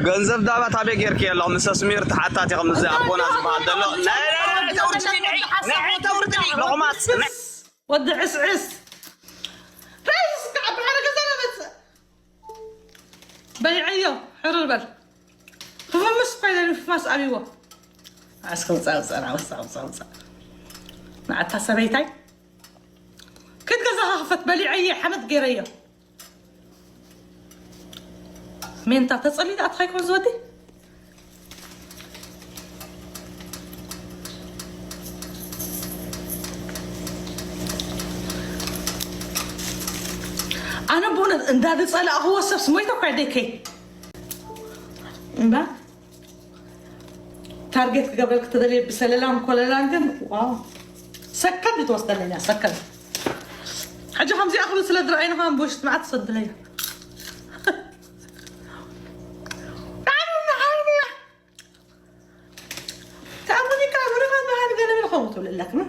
ገንዘብ ዳባት ኣበይ ጌርክዮ ኣለኹ? ምስ ኣስሚር ተሓታቲ ከም እዚ ኣቦና ዝበሃል ዘሎ። ናይ፣ ናይ፣ ናይ፣ ተውርድኒ፣ ናይ፣ ናይ፣ ተውርድኒ፣ ለቑማት፣ ናይ ወዲ ዕስዕስ። ራይስ ከዓ ብሓደ ገዛ መፅእ። በሊዐዮ፣ ሕርር በል። ክፍምስ እኮ ኢለ ምፍማስ ኣብይዎ። ዓስከ ውፃእ፣ ውፃእ፣ ውፃእ፣ ውፃእ፣ ውፃእ። ንዓታ ሰበይታይ። ክድ ገዛኻ ክፈት፣ በሊዐዮ፣ ሓመድ ገይረዮ። ሜንታ ተጸሊሉ ኣትኻ ይኮን ዝወዲ? ኣነ ብእውነት እንዳዝጸላእኽዎ ሰብስ ሞይተ እኳ ደይከይ። እምባ ታርጌት ክገብረልክ ትደልየ ብሰለላን ኮለላን ግን፣ ዋው፣ ሰከንድ ትወስደለይ እያ፣ ሰከንድ። ሕጂ ከምዚ ኣኽሉ ስለ ዝረኣይኒ ከማን ብውሽጢ መዓት ትሰድለይ እያ። ተኣሙኒ ከኣ ብርኻ በሃል ገለ ብል ኸውን ትብል ኣለክና።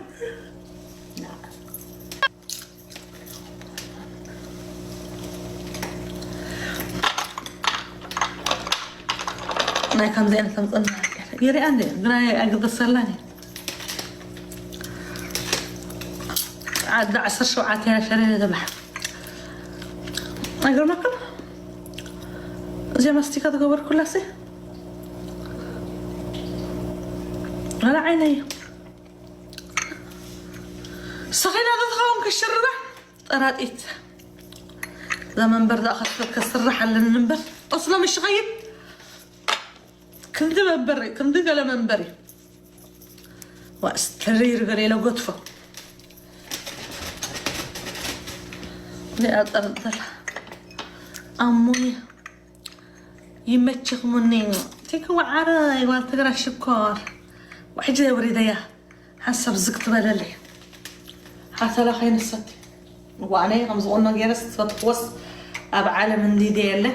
ናይ ከምዚ ዓይነት ተምፅና ይሪኣ እንዲ ግና ኣይግደሰላን እዩ። ዓዲ ዓሰርተ ሸውዓተ እያ ሸሪነ ዘብላሕ። ኣይገርመክን? እዚኣ ማስቲካ ትገበርኩላሲ? ኣላ ዓይነይ። ሰኺና ተትኸውን ክሽርባ ጠራጢት። እዛ መንበር ዝኣኸትበት ከስርሕ ኣለኒ እምበር። ኦስሎ ምሽ ኸይድ። ክንዲ መንበር፣ ክንዲ ገለ መንበር እዩ። ዋእስ ተሪር ገለ ኢለ ጎትፎ። ሊኣ ጠርጠር። ኣሞይ ይመችኽሙኒ። ቴክ ወዓረ ይጓል ትግራ ሽኮር። ወሕጂ ወሪደያ። ሓንሳብ ዝግ ትበለለይ። ሓተላ ከይንሰቲ። ዋዕነ ከም ዝቑኖ ገይረስ ትፈትክዎስ ኣብ ዓለም እንዲደ የለ።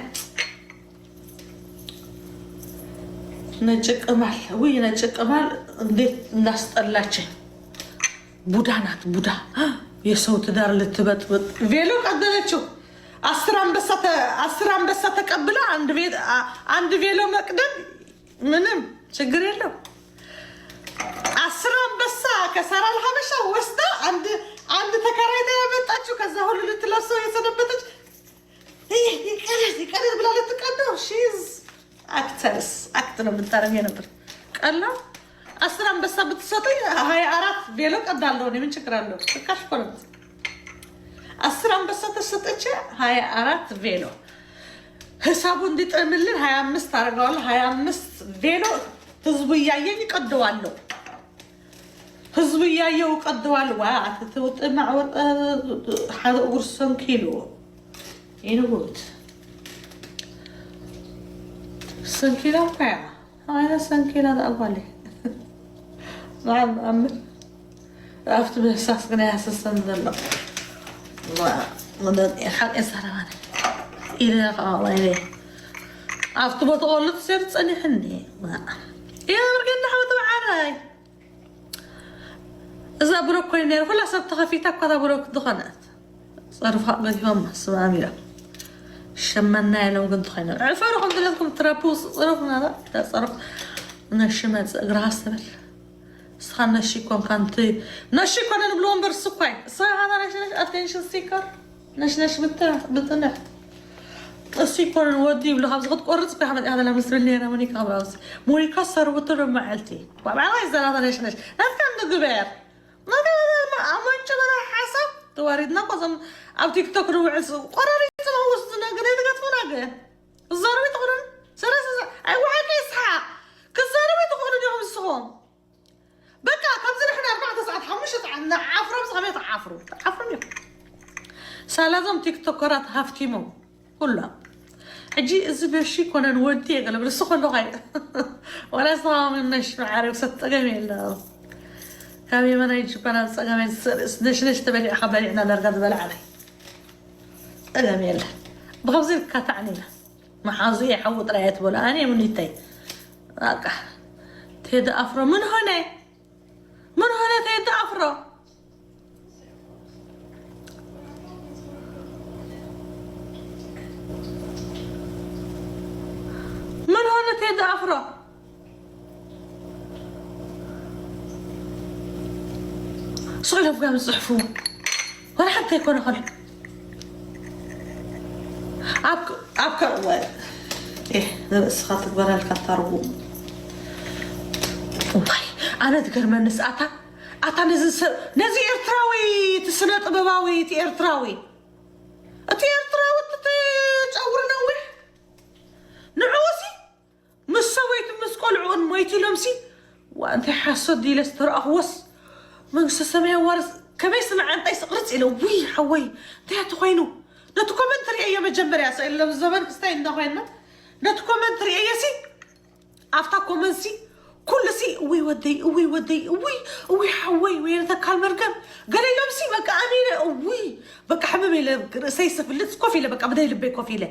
ነጭ ቅማል፣ ውይ፣ ነጭ ቅማል እንዴት እንዳስጠላች። ቡዳ ናት፣ ቡዳ። የሰው ትዳር ልትበጥብጥ። ቬሎ ቀደለችው። አስር አንበሳ ተ-፣ አስር አንበሳ ተቀብላ አንድ ቬ-፣ አ-፣ አንድ ቬሎ መቅደድ ምንም ችግር የለው። አስር አንበሳ ከሳራ ለሀበሻ ወስዳ አንድ፣ አንድ ተከራይታ ያመጣችው ከዛ ሁሉ ልትለብሰው የሰነበተች። ይህ ይቀደድ፣ ይቀደድ ብላ ልትቀደው። She's actress፣ act ነው የምታደርግ የነበር። ቀላ አስር አንበሳ ብትሰጠኝ ሃያ አራት ቬሎ ቀዳለሁ እኔ። ምን ችግር አለው? ርካሽ እኮ ነው። አስር አንበሳ ተሰጠች፣ ሃያ አራት ቬሎ። ሂሳቡ እንዲጥምልን ሃያ አምስት አደርገዋለሁ። ሃያ አምስት ቬሎ ህዝቡ እያየኝ እቀደዋለሁ። ህዝቡ እያየው እቀደዋለሁ። ዋ፣ ኣቲ ትውጥ ማዕወር፣ እ፣ ሓደ እግሩ ሰንኪሉ። ይንውት። ሰንኪላ እኮ እያ። ኣነ ሰንኪላ ደኣ ጓለይ። ንዓም ኣምር። ኣብቲ ምህሳስ ግን ኣይሃሰሰን ዘሎ። ዋ፣ ወደ ሓቂ ሰላማን። ኢለ ኸዓ ወይኔ። ኣብቲ ቦታ ቆልጥ ሴር ጸኒሕኒ። ዋ። ኢለ ብርጌድ ሓወት መዓረይ። እዛ ብሎክ ኮይነ ነይረ፣ ኩላ ሰብ ተኸፊታ እኳ እዛ ብሎክ ዝኾነት። ጸርፋ ገዲፎም ስማም ኢሎም። ሸመና ኢሎም ግን ተኾይኖም። ዕፈሩ ከም ድለትኩም ትረፉ፣ ጽረፉ ናታ፣ እታ ጸርፍ ነሺ መጽእ እግርኻ ስተበል። እስኻ ነሺ ኮንካ፣ እንቲ ነሺ ኮነ ንብሎ እምበር ስኳይ። እስኻ ኢኻ ነሽነሽ፣ ኣቴንሽን ሲከር። ነሽነሽ ብትንሕ፣ ብትንሕ። እሱ ይኮነን ወዲ ይብሉ፣ ካብዚ ክትቆርጽ እኮ ኢኻ መጺኻ ዘላ ምስ ትብል ነይራ ሞኒካ፣ ካብዚ ሞኒካ ሰርብቶ ዶ መዓልቲ። ባዕላ ይዘራታ ነሽነሽ። ናትካ እንዶ ግበር። ናትካ ኣሞንጭ በላ ሓሳብ ተዋሪድና እኮ፣ እዞም ኣብ ቲክቶክ ንውዕል ስ-፣ ቆራሪጽና ውስጥ ነገር ይትገጥፉና ግን። ክዛረቡ ይትኽእሉን። ስለዚ፣ ኣይ፣ ወሓቂ ይስሓቅ። ክዛረቡ ይትኽእሉን ኢኹም ንስኹም። በቃ፣ ከምዚ ንሕና ኣርባዕተ ሰዓት፣ ሓሙሽተ ሰዓት ንዓፍሮም፣ ዝኸመይ ትዓፍሩ? ትዓፍሩን ኢኹም። ሳላዞም ቲክቶከራት ሃፍቲሞም፣ ኩሎም። ሕጂ እዚ ነሺ ኮነን ወዲ የገለ ብልሱ ከሎ ኻይ-፣ ወላ ዝተኻወመ ነሽ መዓረብ ሰብ ጸገም የለ። ካብ የመናይ ጅባን ኣብ ጸገመ ነሽ ነሽ ተበሊዕኻ በሊዕና ዳርጋ ዝበልዓለይ። ጸገም የለ። ብኸምዚ ኢልካ ታዕኒና። መሓዙ እየ ሓዉ ጥራይ እየ ትበሉ። ኣነ ምኒተይ። በቃ። ቴዲ ኣፍሮ ምን ሆነ? ምን ሆነ ቴዲ ኣፍሮ? ምን ቴዲ ኣፍሮ ስቕ ኢሎም ጋም ዝፅሕፉ ወላ ሓንቲ ኣይኮነ ኸል ኣብ ኣብ ከ- ወ- ኤህ፣ ንርእስኻ ትግበረልካ ታርጉ። ዋይ፣ ኣነ ትገርመንስ ኣታ ኣታ ነዚ ሰብ ነዚ ኤርትራዊ እቲ ስነ ጥበባዊ እቲ ኤርትራዊ እቲ ኤርትራዊ እቲ ጨጉሪ ነዊሕ ንዕኡሲ ምስ ሰበይቱ ምስ ቆልዑኡን ሞይቱ ኢሎምሲ ዋ እንታይ ሓሶት ድዩ ኢለ ዝተረኣኽዎስ መንግስተ ሰማይ ኣዋርስ ከመይ ስምዐ እንታይ ስቕርፅ ኢለ ውይ ሓወይ እንታይ ኣቲ ኮይኑ ነቲ ኮመንት ርእየ መጀመርያ ሰ ኢለ ዘመን ክስታይ እንዳኮይና ነቲ ኮመንት ርእየ ሲ ኣብታ ኮመንት ሲ ኩሉ ሲ እውይ ወደይ እውይ ወደይ እውይ እውይ ሓወይ ወይ ተካል መርገም ገለ ኢሎም ሲ በቃ ኣሚነ እውይ በቃ ሕምም ኢለ ርእሰይ ስፍልጥ ኮፍ ኢለ በቃ ብደይ ልበይ ኮፍ ኢለ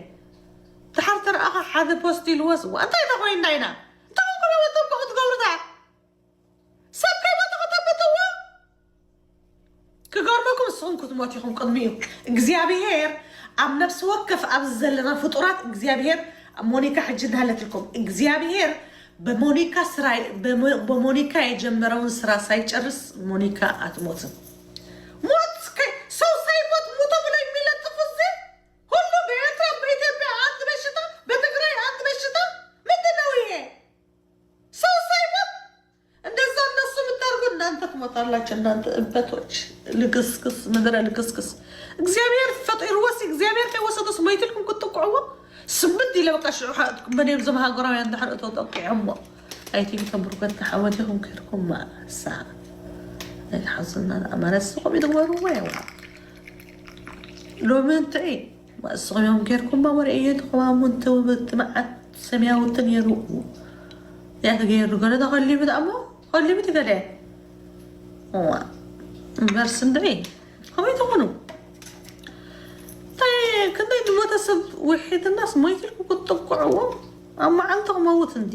ድሓር ተረኣኻ ሓደ ፖስት ኢልዎስ እዋ እንታይ ተኾይንና ኢና እንታይ ኮነ ወጥም ክትገብሩታ ሰብ ከይሞተ ከተብትዎ ክገርመኩም ንስኹም ክትሞት ኢኹም ቅድሚኡ እግዚኣብሄር ኣብ ነፍሲ ወከፍ ኣብዚ ዘለና ፍጡራት እግዚኣብሄር ሞኒካ ሕጂ እናሃለትልኩም እግዚኣብሄር በሞኒካ ስራ በሞኒካ የጀመረውን ስራ ሳይጨርስ ሞኒካ ኣትሞትም ሞት ሰው ሳይሞት ሙቶ ብሎ የሚለጥፉ ዜ ሁሉ በኤርትራ በኢትዮጵያ አንድ በሽታ በትግራይ አንድ በሽታ ምንድን ነው ይሄ ሰው ሳይሞት እንደዛ እነሱ የምታርጉ እናንተ ትሞታላችሁ እናንተ እበቶች ልክስክስ ምድረ ልክስክስ እግዚአብሔር ፈጢርዎስ እግዚአብሔር ከይወሰዶስ መይትልኩም ክትጥቅዕዎ ስምንት ኢለ በቃ ሽዑ በኔም ዞም ሃገራውያን ድሕር እተው ጠቂዖሞ ኣይቲም ተምርገት ተሓወዲኹም ከድኩም ማሳ ሓዙና ኣማረስኹም ይድወርዎ የዋ ሎሚ እንትዒ ንስኹም እዮም ጌርኩማ ወረ እየ ተኸማሙን ትውብት መዓት ሰማያውትን የርኡ እያ ተገይሩ ገለ ተኸሊቡ ደኣሞ ኸሊቡ ትገለ እዋ እምበር ስንድዒ ከመይ ትኾኑ እንታይ ክንደይ ዝሞተ ሰብ ውሒድናስ ሞይትልኩ ክትጥቅዕዎ ኣብ መዓልቲ ክመውት እንዲ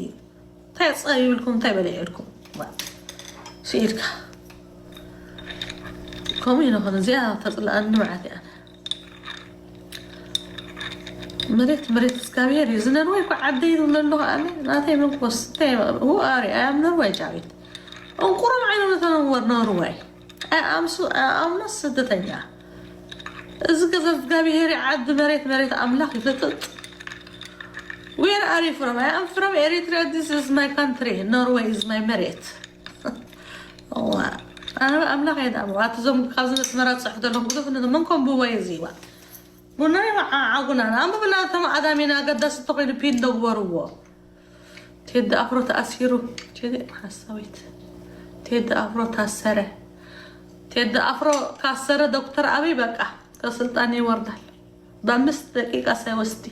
እንታይ ጸ ይብልኩም እንታይ በለ ይብልኩም ስኢድካ ከምኡ ኢለ ኾነ እዚኣ ተፅልኣኒ መዓት እያ መሬት መሬት እግዚኣብሔር እዩ ዝነርወይ እኮ ዓደይ ዝብለሉ ከኣለ ናተይ መንኮስ እንታይ ሁ ኣሪ ኣያም ነርወይ ጃዊት እንቁሮም ዓይነ ነተነወር ነርወይ ኣምሱ ኣምኖስ ስደተኛ እዚ ገዛ እግዚኣብሔር ዓዲ መሬት መሬት ኣምላኽ ይፍጥጥ Where are you from? I am from Eritrea. This is my country. Norway is my መሬት ኣምላኽ የዳ ኣቲ ዞም ካብዚ መስመራ ፅሑፍ ዘለኹም ብዙሕ ነዚ መን ኮም ብወይ እዚዋ ቡናይ ዓጉና ንኣንብብላ ተም ኣዳሚና ኣገዳሲ ተኮይኑ ፒን ዶ ግበርዎ ቴዲ ኣፍሮ ተኣሲሩ ሓሳዊት ቴዲ ኣፍሮ ታሰረ ቴዲ ኣፍሮ ካሰረ ዶክተር ኣብይ በቃ ከስልጣን ይወርዳል በአምስት ደቂቃ ሳይወስድ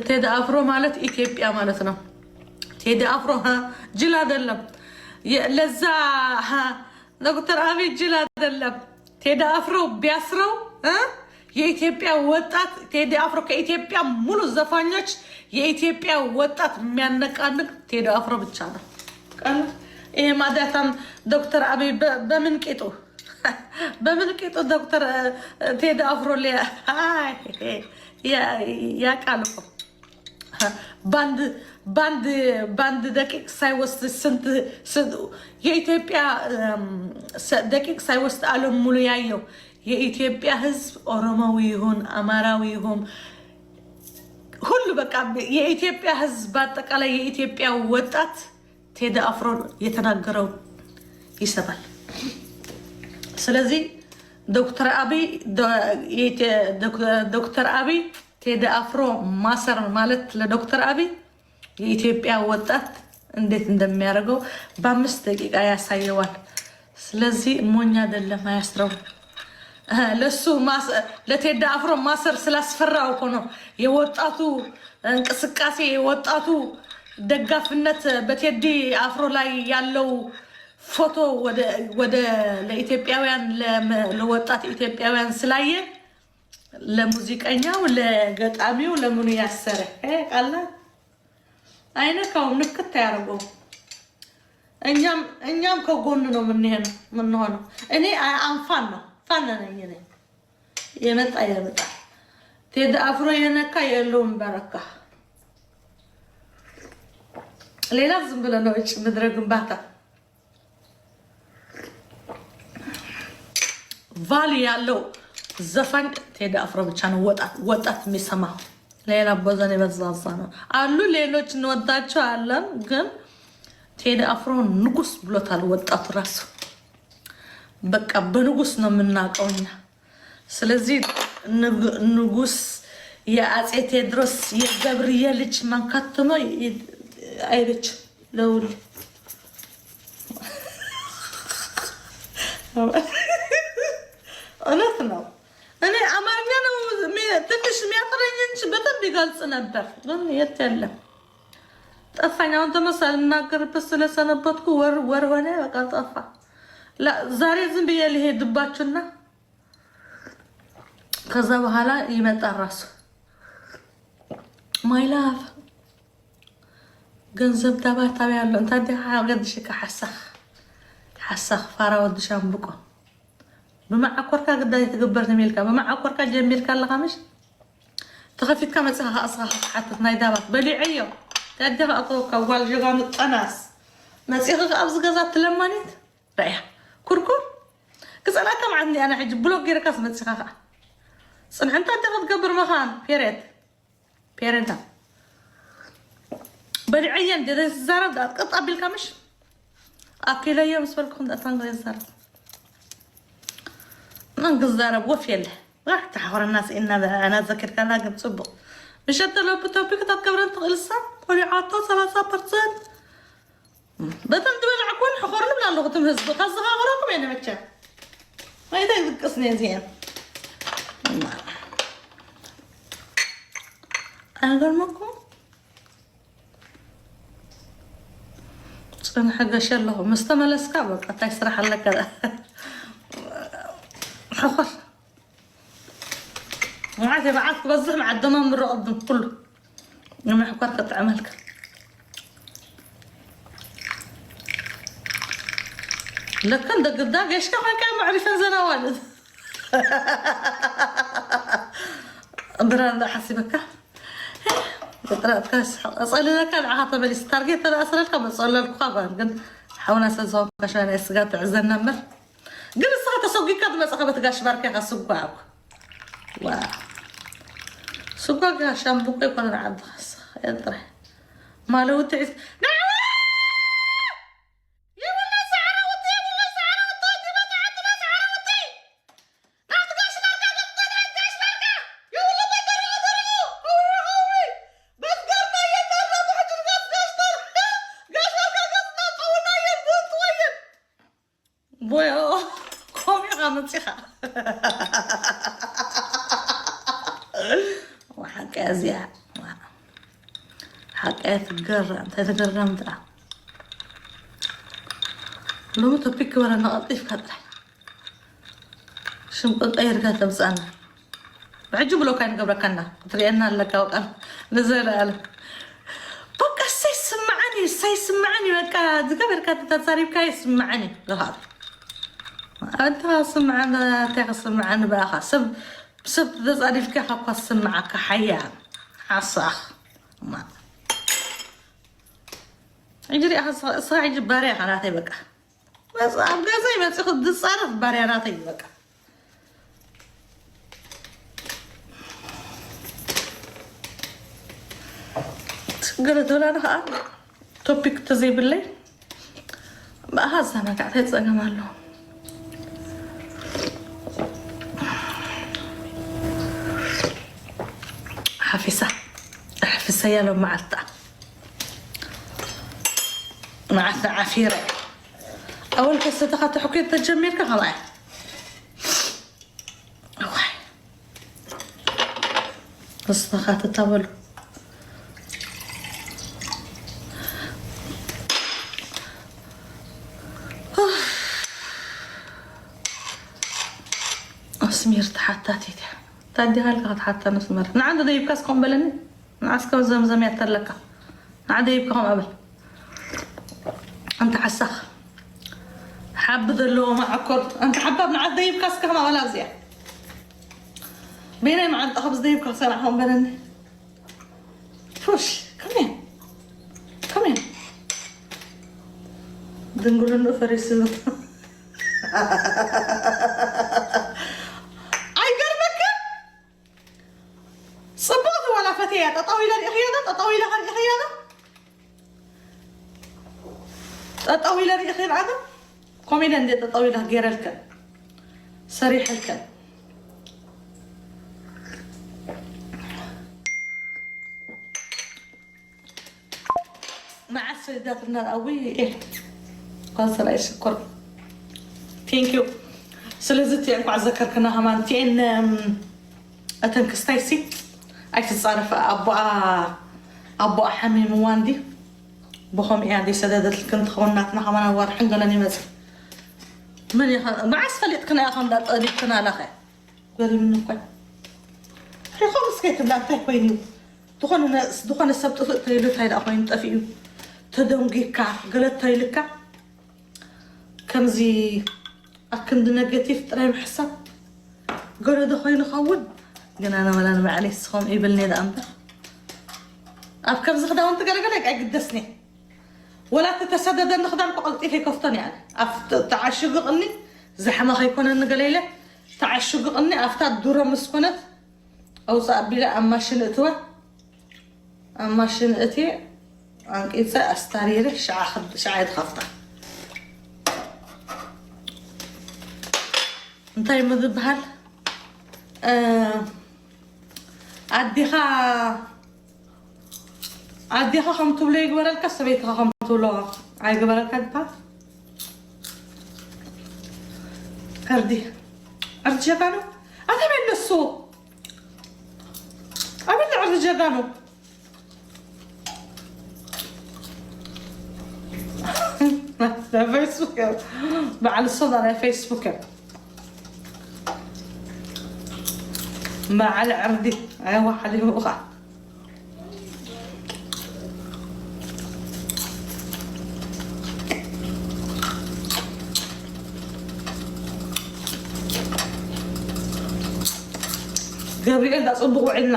ቴዲ አፍሮ ማለት ኢትዮጵያ ማለት ነው። ቴዲ አፍሮ ጅል አይደለም። ለዛ ዶክተር አብይ ጅል አይደለም። ቴዲ አፍሮ ቢያስረው የኢትዮጵያ ወጣት ቴዲ አፍሮ ከኢትዮጵያ ሙሉ ዘፋኞች የኢትዮጵያ ወጣት የሚያነቃንቅ ቴዲ አፍሮ ብቻ ነው። ይሄ ማዳታም ዶክተር አብይ በምን ቂጡ በምን ቂጡ ዶክተር ቴዲ አፍሮ ያቃል እኮ ባንድ ባንድ ባንድ ደቂቅ ሳይወስድ ስንት የኢትዮጵያ ደቂቅ ሳይወስድ አለም ሙሉ ያየው የኢትዮጵያ ህዝብ ኦሮሞዊ ይሁን አማራዊ ይሁን ሁሉ በቃ የኢትዮጵያ ህዝብ በአጠቃላይ የኢትዮጵያ ወጣት ቴዲ አፍሮ የተናገረው ይሰማል። ስለዚህ ዶክተር አብይ ዶክተር አብይ ቴዲ አፍሮ ማሰር ማለት ለዶክተር አብይ የኢትዮጵያ ወጣት እንዴት እንደሚያደርገው በአምስት ደቂቃ ያሳየዋል። ስለዚህ ሞኝ አይደለም አያስረው ለሱ ለቴዲ አፍሮ ማሰር ስላስፈራው እኮ ነው የወጣቱ እንቅስቃሴ የወጣቱ ደጋፊነት በቴዲ አፍሮ ላይ ያለው ፎቶ ወደ ለኢትዮጵያውያን ለወጣት ኢትዮጵያውያን ስላየ ለሙዚቀኛው ለገጣሚው ለምኑ ያሰረ ቃላ አይነካውም ንክት ያደርገው እኛም እኛም ከጎን ነው ምንሆነው። እኔ አም ፋን ነው ፋን ነኝ እኔ የመጣ የመጣ ቴዲ አፍሮ የነካ የለውም በረካ ሌላ ዝም ብሎ ነው እጭ ምድረ ግንባታ ቫሊ ያለው ዘፋኝ ቴዲ አፍሮ ብቻ ነው። ወጣት ወጣት የሚሰማ ሌላ ቦዘን የበዛዛ ነው አሉ። ሌሎች እንወዳቸው አለን፣ ግን ቴዲ አፍሮ ንጉስ ብሎታል ወጣቱ ራሱ። በቃ በንጉስ ነው የምናውቀው እኛ። ስለዚህ ንጉስ የአጼ ቴድሮስ የገብርዬ ልጅ መንካት ነው አይበች ለውል እውነት ነው። እኔ አማርኛ ነው ትንሽ የሚያጥረኝ እንጂ በደንብ ይገልጽ ነበር፣ ግን የት የለም ጠፋኝ። አሁን ተመሳ ልናገርበት ስለሰነበትኩ ወር ወር ሆነ በቃ ጠፋ። ዛሬ ዝም ብዬ ልሄድባችሁና ከዛ በኋላ ይመጣል ራሱ። My love ገንዘብ ዳባ ታበይ ኣሎ እንታይ ዲኻ ገድሽካ ሓሳኽ ሓሳኽ ፋራ ወዲ ሻምብቆ ብመዓኮርካ ግዳይ ትግበር ንሚልካ ብመዓኮርካ ጀሚርካ ኣለኻ ምሽ ተኸፊትካ መጽኻ ከኣ ስኻ ክትሓትት ናይ ዳባት በሊዐዮ ተዲኻ ኣተወካ ጓል ጀጋኑ ጠናስ መጺኺ ከኣ ኣብዚ ገዛ ትለማኒት ራእያ ኩርኩር ክጸላካ መዓት እንዲ ኣነ ሕጂ ብሎክ ገይረካስ መጺኻ ከኣ ጽንዕንታ እንተ ክትገብር መኻን ፔሬት ፔሬንታ በሊዐየ እንደ ዘይትዛረብ ደኣ ቅጥ ኣቢልካ ምሽ ኣኪለዮ ምስ በልኩኹም ደኣ ታንጎ ይዛረብ መን ክዛረብ ወፍ የለ ራሕ ተሓወረና ስኢና ኣና ዘኪርካና ግን ጽቡቕ ምሸት ተለቡ ቶፒክታት ክብረን ትኽእልሳ ኮሊዓቶ ሰላሳ ፐርሰንት በተን ዝበላዕኩን ሕኾር ንብል ኣለኹ ትም ህዝቢ ከዘኻኽረኩም እየ ንመቸ ማይታ ይዝቅስ ነዚአን ኣይገርመኩም ጽንሐ ገሸ ኣለኹ ምስ ተመለስካ በቃ እንታይ ስራሕ ኣለካ ደኣ? ሕኾር መዓት መዓት ክበዝሕ መዓት ደማምሮ ቅድም ኩሉ ንምሕኳር ክጥዕመልካ ለካ እንደ ግዳ ገሽካ ኮይንካ መዕሪፈን ዘናዋልት ብራር ዶ ሓሲበካ ብጥራጥካ ቀጸልለካ ንዓኻ ተመሊስ ታርጌት ተደኣስረልካ መጸለልኩኻ ጓል ግን ሓውና ሰዝሆንካ ሻናይ ስጋ ትዕዘና እምበር ግን ንስኻ ተሰጒካ ትመጽኻ በቲ ጋሽ ባርካ ኢኻ ስጓ ኣኩ ስጓ ጋሽ ኣምቡቆ ይኮነ ንዓድኻ ጥራይ ማለውቲ ዒስ ቦዮ ኮሚኻ መፂኻ ሓቂ እዚኣ ሓቂ ትገረም እንታይ ተገረምታ ሎሚ ቶፒክ ክበረና ቀልጢፍካ ጥራይ ሽም ቀይርካ ተምፃና ብሕጂ ብሎክ ኣይንገብረካና ክትሪአና ኣለካ ወቃል ንዘለኣለ በቃ ሳይስምዓኒ ሳይስምዓኒ በቃ ዝገበርካ ተዛሪብካ ይስምዓኒ ዝሃብ ኣንታ ስምዓኒ እንታይ ክስምዓኒ ብኣኻ ሰብ ሰብ ተዛሪብካ ካብኳ ስምዓካ ሓያ ሓሳኽ ሕጂ ሪኣኻ እስኻ ሕጂ ባርያ ኢኻ ናተይ በቃ ኣብ ገዛይ መፂኹ ዝፃረፍ ባርያ ናተይ እዩ በቃ ገለ ተብላኒ ከዓ ቶፒክ ተዘይብለይ ብኣኻ ዝዘናጋዕታይ ፀገም ኣሎ ሓፊሳ ሓፊሰያ ሎም መዓልታ መዓልቲ ዓፊረ ኣወል ከሰተኻ ተሕኩየት ተጀሚርካ ከማይ እዋይ ንስኻ ትታበሉ ኣስሚር ተሓታቲት እያ ታዲኻ ኢልካ ክትሓታ ነስመር ንዓንተ ደይብካስ ከም በለኒ ንዓስከ ዘምዘም እያ ተለካ ንዓ ደይብካ ከም ኣበል ኣንተ ሓሳኽ ሓቢ ዘለዎ ማዓኮር ኣንተ ሓባብ ንዓ ደይብካ እስከ ከም ኣበል ኣብዚኣ በይናይ መዓንጣ ከብዚ ደይብካ ክሰራዕ ከም በለኒ ፑሽ come here come here ድንግልንኡ ፈሪሱ። ኣይገርመክን? ጽቡቕቲ ዋላ ፈትያ ጠጠው ኢለ ርኢኽያ ዶ? ጠጠው ኢለ ርኢኽያ ዶ? ጠጠው ኢለ ርኢኽያ ዶ? ኮሜዳ እንደ ጠጠው ኢለ ገይረልከን ሰሪሐልከን። መዓስ ሰዲዳትና ደኣ? ውይ፣ ኤ፣ ኳንሰር ኣይሽኮር። Thank you። ስለዚ እቲኤን እንኳዕ ዘከርክና ከማን እቲኤን፣ እም፣ እተን ክስታይሲ ኣይትጻረፈ። ኣቦኣ፣ ኣቦኣ ሓሚምዋ እንዲ ብኸምኡ እያ ዘይሰደደትልክን ትኸውን። ናትና ከማን ኣብ ወርሕን ገለን ይመጽእ። መን ኢኻ? መዓስ ፈሊጥክና ኢኻ እንዳ ጠሊብክና ኣለኸ? ገሪምኒ እኮ። ሪኾም እስከ ትብላ እንታይ ኮይኑ እዩ? ዝኾነ ነ-፣ ዝኾነ ሰብ ጥፍእ ተይሉ እንታይ ደኣ ኮይኑ ጠፊኡ? ተደንጒካ፣ ገለ ተይልካ፣ ከምዚ ኣክንዲ ነገቲቭ ጥራይ ምሕሳብ። ገለ ዶ ኮይኑ ኸውን? ግን ኣነ ወላ ንባዕለይ ስኹም ይብልኒ ደኣ እምበር። ኣብ ከምዚ ክዳውንቲ ገለገለ ኣይግደስኒ። ወላ እቲ ተሰደደኒ ክዳን እኮ ቀልጢፈ ይከፍቶን እየ ኣነ። ኣብ ተ-፣ ተዓሽጉ ቅኒ ዛሕማ ከይኮነኒ ገለ ኢለ ተዓሽጉ ቅኒ ኣብታ ድሮ ምስ ኮነት ኣውፅእ ኣቢለ ኣብ ማሽን እትወ። ኣብ ማሽን እትየ ኣንቂፀ ኣስታሪረ ሽዓ ክድ-፣ ሽዓ እየ ዝኸፍታ። እንታይ እሞ ዝበሃል? እ፣ ኣዴኻ፣ ኣዴኻ ከም ትብሎ ይግበረልካ፣ ሰበይትኻ ከም ትብሎ ኣይግበረልካ ዝበሃል። ዕርዲ፣ ዕርዲ ጀጋኑ። ኣታ ቤት ነሱ። ኣቤት ዕርዲ ጀጋኑ። ናይ ፌስቡክ እዮም። በዓል ሶዳ ናይ ፌስቡክ እዮም። በዓል ዕርዲ ኣይወሓሊሙኻ። ገብርኤል ዳ ጽቡቕ ውዒልና።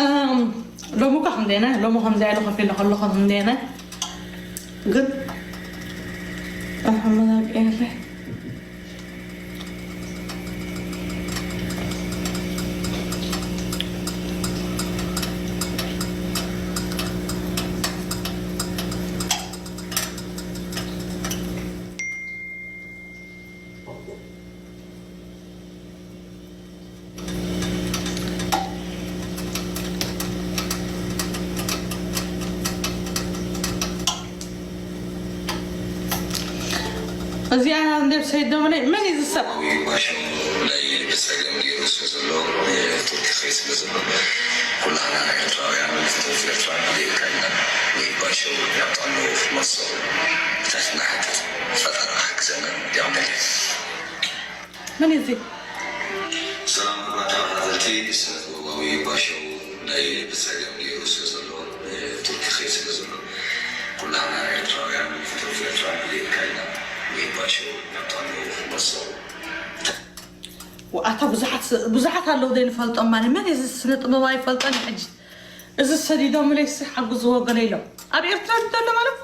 እም፣ ሎሚ እኳ ክንደየና፣ ሎሚ ከምዚ ኢሉ ከፊሉ ከለኹ ክንደየና። ግን፣ ኣመናቂ የለ። እዚኣ እንዴት ሰይድ ዶሚኒክ መን እዩ ዝሰብ? ባሻው ናይ ብጸገም ገይሩ ስለ ዘሎ፣ ቱርኪ ከይ ስለ ዘሎ፣ ኩላህና ኤርትራውያን፣ ፍትወት ኤርትራ ንደልካ ኢና። ወይ ባሻው ናብ ጥዕናኡ ክትመልሶ ብትሕትና ንሓትት። ፈጣሪ ክሕግዘና። ያው መን እዩ እዚ? ሰላም ክቡራት ተኸታተልቲ፣ ስነ ጥበባዊ ባሻው ናይ ብጸገም ገይሩ ስለ ዘሎ፣ ቱርኪ ከይ ስለ ዘሎ፣ ኩላህና ኤርትራውያን ፍትወት ኤርትራ ንደልካ ኢና። ወይ ባሻው ናብ ጥዕናኡ ክትመልሶ። ወኣታ ብዙሓት፣ ብዙሓት ኣለዉ ዘይንፈልጦም። ማን፣ መን እዚ ስነ ጥበባዊ ይፈልጦን ሕጂ? እዚ ሰዲዶምለይሲ ሓግዝዎ ገለ ኢሎም። ኣብ ኤርትራ ዘሎ ማለት?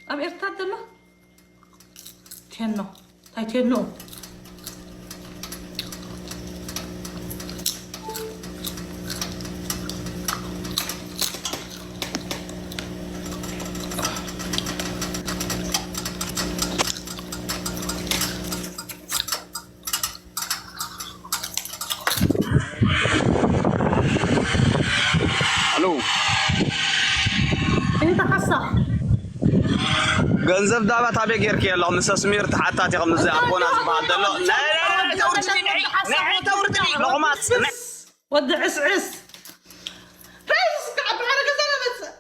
ኣብ ኤርትራ ዘሎ? ቴኖ። እንታይ ቴኖ? ኣሎ። እንታይ ሓሳብ? ገንዘብ ዳባት ኣበይ ጌርክዮ ኣለኹ? ምስ ኣስሚር ተሓታቲ ከም እዚ ኣቦና ዝበሃል ዘሎ። ናይ፣ ናይ፣ ናይ፣ ተውርድኒ፣ ናይ፣ ናይ፣ ተውርድኒ፣ ሎቕማጽ፣ ናይ። ወዲ ዕስዕስ። ራይስ ከዓ ብሓደ ገዛ መመጽእ።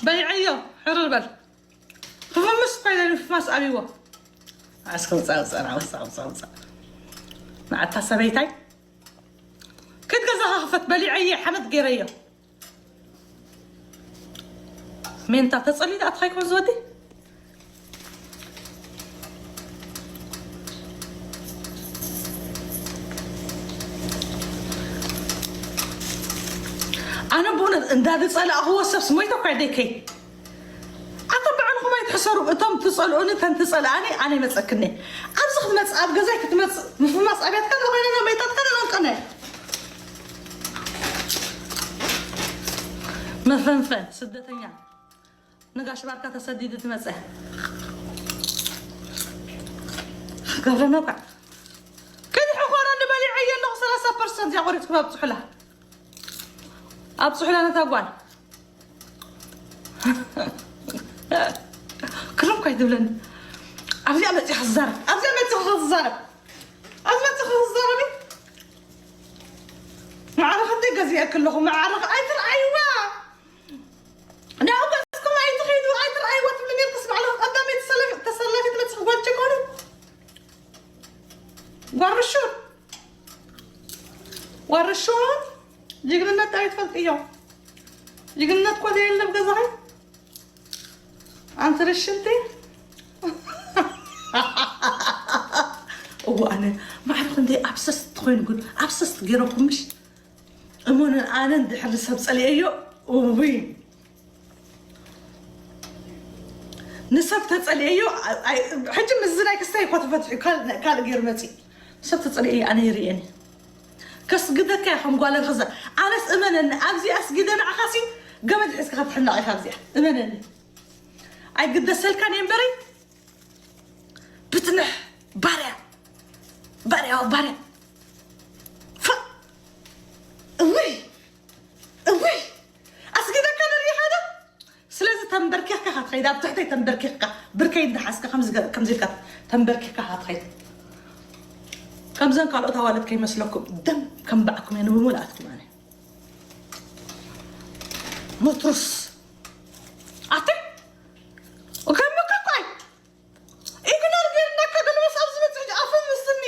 በሊዐዮ፣ ሕርር በል። ክፍምስ እኳ ኢለ ምፍማስ ኣብይዎ። ኣስከ ውፃእ፣ ውፃእ፣ ውፃእ፣ ውፃእ፣ ውፃእ። ንዓታ ሰበይታይ። ክድ ገዛኻ ክፈት፣ በሊዐዮ፣ ሓመድ ገይረዮ። ሜንታ ተጸሊዳ ኣትኻ ይኮን ዝወዲ? ዝጸላእኽዎ ሰብስ ሞይተ እኳ ደይከይ። ኣታ ባዕልኹም ኣይትሕሰሩ። እቶም ትጸልኡኒ፣ እተን ትጸልኣኒ፣ ኣነ ይመጸክኒ። ኣብዚ ክትመጽእ፣ ኣብ ገዛይ ክትመጽእ፣ ምፍማስ ኣብያትካ ንኾይነ፣ ናብ መይታትካ ንቐንቀነ። መፈንፈን ስደተኛ። ንጋሽ ባርካ ተሰዲዱ ትመጸ። ገረመካ። ከድሒ ኮረኒ በሊዐ ኣለኹ፣ ሰላሳ ፐርሰንት እያ ቆሪጽኩም ኣብጽሑላ። ኣብጽሑላ ነታ ጓል። ክረም እኳ ኣይትብለኒ። ኣብዚኣ መጺኻ ትዛረብ። ኣብዚኣ መጺኻ ትዛረብ። ኣብዚ መጺኻ ትዛረብ። ማዕረ ክንደይ ገዚአክ ኣለኹ። ማዕረ ኣይትርኣይዋ። ናብ ገጽኩም ኣይትኺዱ፣ ኣይትርኣይዋ ትብሊ ነርክስ ባዕልኹም ቀዳመይቲ ተሰላፊ፣ ተሰላፊ ትመጽእ ጓል ጀጋኑ። ጓል ርሹን። ጓል ርሹን። ጅግንነት ዳዊት ፈልጥዮ። ጅግንነት እኮ ዘየለ ኣብ ገዛኺ። ኣንቲ ርሽንቲ። እዎ ኣነ ማዕረ ክንደይ ኣብሰስት ኮይኑ ግን ኣብሰስት ገይረኩም ምሽ? እሞን ኣነ እንድሕር ንሰብ ጸሊኤዮ፣ እውይ፣ ንሰብ ተጸሊኤዮ። ኣይ፣ ሕጂ ምስዚ ናይ ክስታይ እኮ ተፈትሑ፣ ካል-፣ ካልእ ገይሩ መጺ። ንሰብ ተጸሊኤዮ ኣነ ይርእየኒ። ከስግደካ እየ ከም ጓል ገዛ። ኣነስ እመነኒ፣ ኣብዚ ኣስጊደ ንዓኻሲ ገመድ ሒዝካ ክትሕነቕ ኢኻ ኣብዚኣ። እመነኒ። ኣይግደሰልካን እየ እምበሪ፣ ብትንሕ ባርያ፣ ባርያ፣ ባርያ። ፋ-፣ እውይ፣ እውይ፣ ኣስጊደካ ንርኢ ሓደ። ስለዚ ተንበርኪኽካ ኢኻ ትኸይድ፣ ኣብ ትሕተይ ተንበርኪኽካ፣ ብርከይ እንዳሓዝካ ከምዚ ገ-፣ ከምዚ ኢልካ ተንበርኪኽካ ኢኻ ትኸይድ። ከምዘን ካልኦት ኣዋልድ ከይመስለኩም፣ ደም ከም ባዕኩም እየ ንምሙላኣትኩም ኣነ። መትሩስ። ኣቲ፣ ከምካ እኮ ኣይ፣ ኢግኖር ገይርናካ፣ ገለ መስ ኣብዚ መጽእ፣ ኣፈ ምስኒ።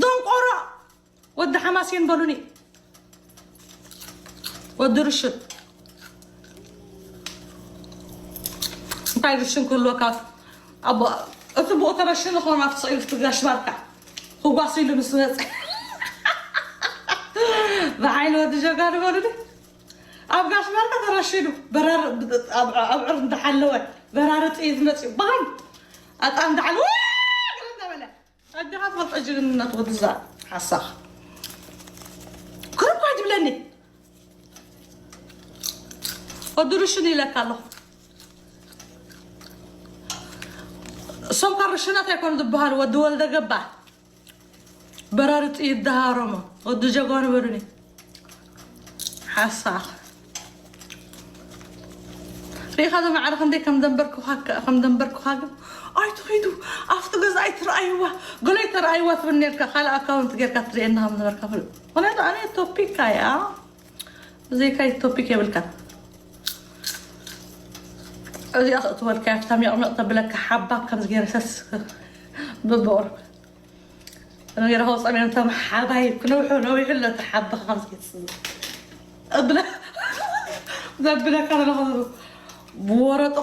ደንቆሮ። ወዲ ሓማሴን በሉኒ። ወዲ ርሽን። እንታይ ርሽን ክህልወካ? ኣቦ፣ እቲ ብኡ ተረሽኑ ኾን ኣብቲ ስኢሉ እቲ ጋሽ ባርካ። ክጓስ ኢሉ ምስ መጸ። ብሓይሊ ወዲ ጀጋኑ በሉኒ። ኣብ ጋሽ ባርካ ተረሽኑ። በራር-፣ ኣብ፣ ኣብ ዕር እንዳሓለወ በራሪ ጥይት መጺኡ። ባይ! ኣጣ እንዳሓለወ፣ ወ-፣ እንዳበለ። ኣዴኻ ትፈልጦ ጅግንነት ወድዛ ሓሳኽ። ክርኳ ትብለኒ። ወዲ ርሽን ኢለካ ኣለኹ። እሶም ካብ ርሽናት ኣይኮኑ ዝበሃሉ፣ ወዲ ወልደ ገባ። በራሪ ጥይት ደሃሮሞ፣ ወዲ ጀጋኑ በሉኒ። ሓሳኽ። ሪኢኻ ዶ ማዕረ ክንደይ ከም ደንበርኩኻ፣ ከም ደንበርኩኻ ግን ኣይትኺዱ፣ ኣብቲ ገዛ ኣይትረኣይዋ፣ ገለ ኣይተረኣይዋ ትብል ነርካ፣ ካልእ ኣካውንት ጌርካ ትርእየና ከም ነበርካ ፍሉጥ። ምኽንያቱ ኣነ ቶፒክ እያ፣ ብዘይካይ ቶፒክ የብልካን። እዚኣ ክእትወልካ እያ፣ ኣብታ ሚቕሚቕ ተብለካ ሓባብ ከምዚ ገይረ ሰስ ብብቑር። ነገር ከውፅኦም እዮም እቶም ሓባይብ ክነውሑ ነዊሑ ኣሎ እቲ ሓብኻ ከምዚ ገይሩ እብለ-፣ ዘብለካ ዘለኹ ብወረጦ